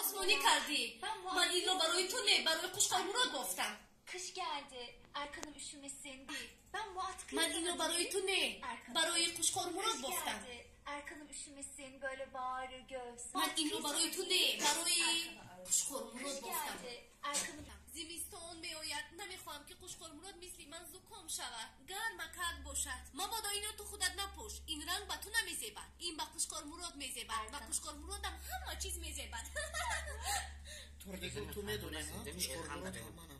Осмонӣ кардӣ. Ман инро барои ту не, барои Қушқормурод бофтам. Kış geldi. Erkan'ım üşümesin. Ben bu atkıyı Ман инро барои ту не, барои Қушқормурод Kış бофтам. geldi. Erkan'ım üşümesin. Böyle bağırır göğsü. Ман инро барои ту не, барои Қушқормурод Kış бофтам. geldi. Erkan'ım Зимистон меояд, намехоҳам, ки Қушқормурод мисли ман зуком шавад, гармакак бошад. Мабодо инро ту худат напӯш, ин ранг ба ту намезебад, ин ба Қушқормурод мезебад. Ба Қушқормуродам ҳама чиз мезебад. Турдигул, ту медонӣ, ҳа, Қушқормурод ҳаманам.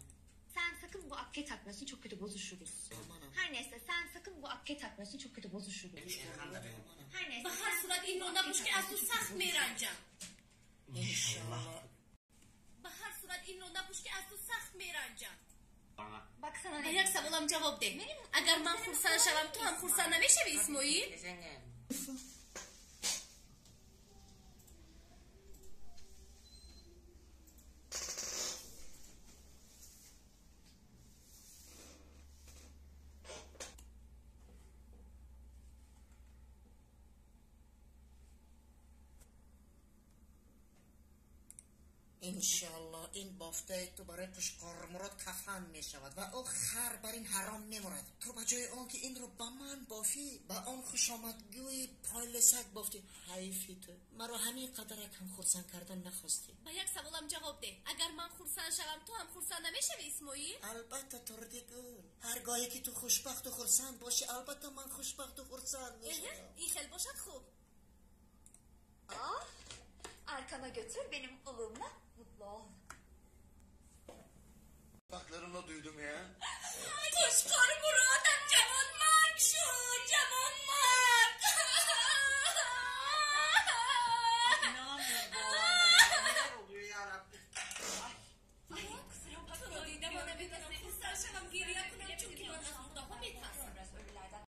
Sen sakın bu atkıyı takmıyorsun, çok kötü bozuşuruz. Her neyse, sen sakın bu atkıyı takmıyorsun, çok kötü bozuşuruz. Her neyse. Ба ҳар сурат инро напӯш, ки аз ту сахт меранҷам. Иншаллоҳ. Ба ҳар сурат инро напӯш, ки аз ту сахт меранҷам. Bak sana Ба ne? як саволам ҷавоб деҳ. Агар ман хурсанд шавам, ту ҳам хурсанд намешавӣ, Исмоил? Иншаллоҳ, ин бофтаи ту барои Қушқормурод кафан мешавад ва ӯ хар бар ин ҳаром мемурад. Ту ба ҷои он ки инро ба ман бофӣ, ба он хушомадгӯи пойлесак бофтӣ. Ҳайфи ту, маро ҳамин қадарак ҳам хурсанд кардан нахостӣ. Ба як саволам ҷавоб деҳ. Агар ман хурсанд шавам, ту ҳам хурсанд намешавӣ, Исмоил? Албатта, Турдигул, ҳар гоҳе ки ту хушбахту хурсанд бошӣ, албатта ман хушбахту хурсанд Эҳе, мешавам. ин хел бошад хуб. Al. Arkana götür benim ılığımla mutlu ol. Kulaklarımla duydum ya. Қушқормуродам ҷавонмарг шуд, ҷавонмарг. İnanamıyorum bu olanlara. Neler oluyor ya Rabbim? Ay kusura bakma. Туро дида, ман наметавонам хурсанд шавам, гиря.